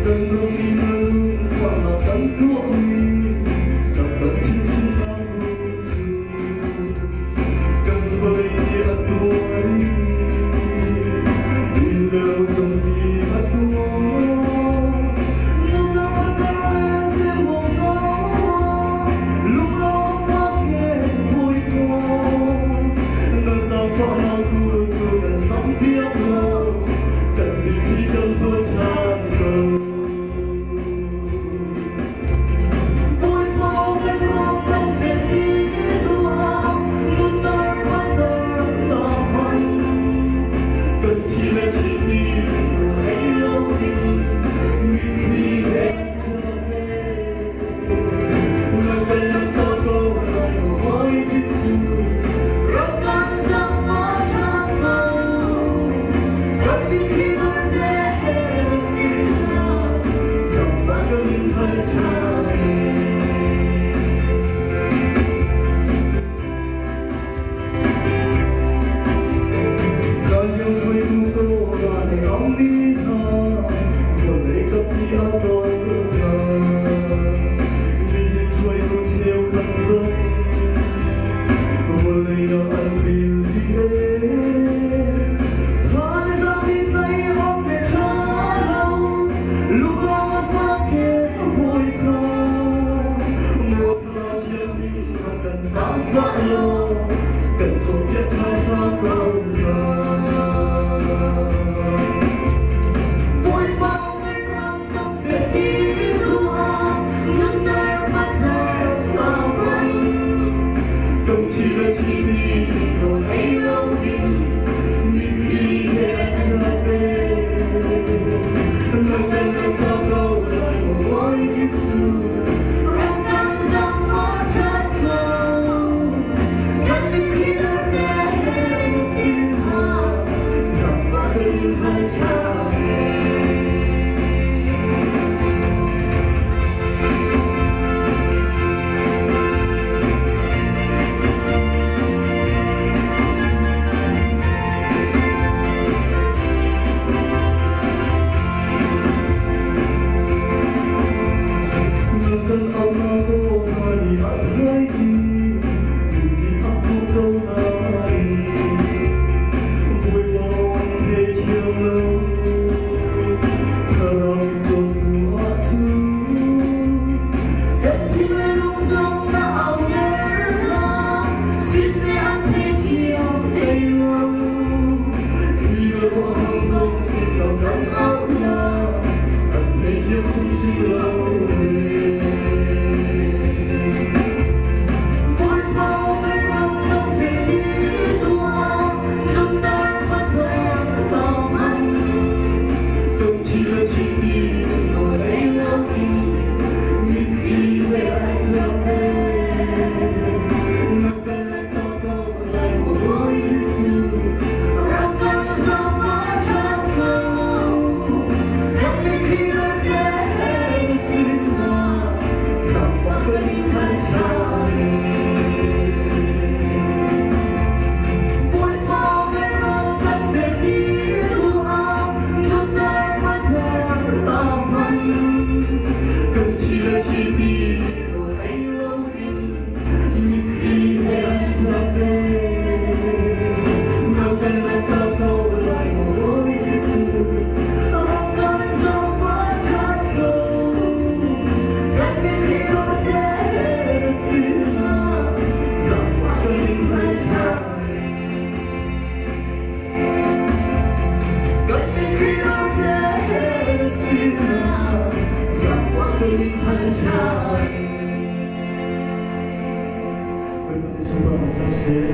Kan ram i na lungfahnak kan tuahmi kan kan chimhhrin cu kan vawlei nih a tuarmi lio zong nih a tuar. Na zaangfahnak cu kan sampiak lo, kan mitthli kan hua ṭhan ko. Bawipa kan ram kan ser ti tuah, nunnak phantar ta hman. Kan thi le thi ti ei lo ding, mitthli he na kan lam ta ko lai maw Jesuh, ram kan zaangfah ṭhan ko. Kan mitthli vialte he na sinah zaangfah kan in hal ṭhan. Kan hruaitu ko na ammi hna, vawlei kappi a tawn hna. Nihin hruaitu cheukhat zong vawlei ah an pil dih ee. Thazaang i tlaih awk te ṭha lo, lunglawm a fak he Bawipa. Mualpho thiammi kan zaangfah law, kan cawnpiak ṭhan hram ko hna. Bawipa kan ram tam seh ti duh ah, nunter phanter hna hmanh. Kan thi le thimi rawl ei lo ding, mitthli he ṭap e. Na kan ka ko lai maw Jesuh, ram kan zaangfah ṭhan ko. Kan mitthli vialte he na sinah zaangfah kan in hal ṭhan. Na kan aunak aw hna nih a tlai i nih a hmuh ko nain Bawipa an thei thiam lo. Thlarau in cawn hnu ahcun kan thinlung zong na au ner hna, siseh an thei thiam hlei lo. Hi le ruahhang zong in ka kan auh hna, an thei thiam hrimhrim lo. Bawipa kan ram kan seh ti tuah, nunnak phantar ta hmanh. Kan thi le thimi nawl ei lo in, mitthli he ai ṭap e. Na kan langhter ko lai maw Bawi Jesuh, ram kan zaangfah ṭhan ko. Kan mitthli vialte he na sinah zaangfah kan in hal ṭhan. Bawipa kan ram kan seh ti duh ah, nunter phanter ta hmanh. Kan thi le thimi rawl ei lo in, mitthli he an ṭap e. Na kan langhter ko lai maw Bawi Jesuh, ram kan zaangfah ṭhan ko. Kan mitthli vialte he na sinah zaangfah kan in hal ṭhan. Kan mitthli vialte he na sinah zaangfah kan in hal ṭhan. Bawipa nih sunparnak cang seh.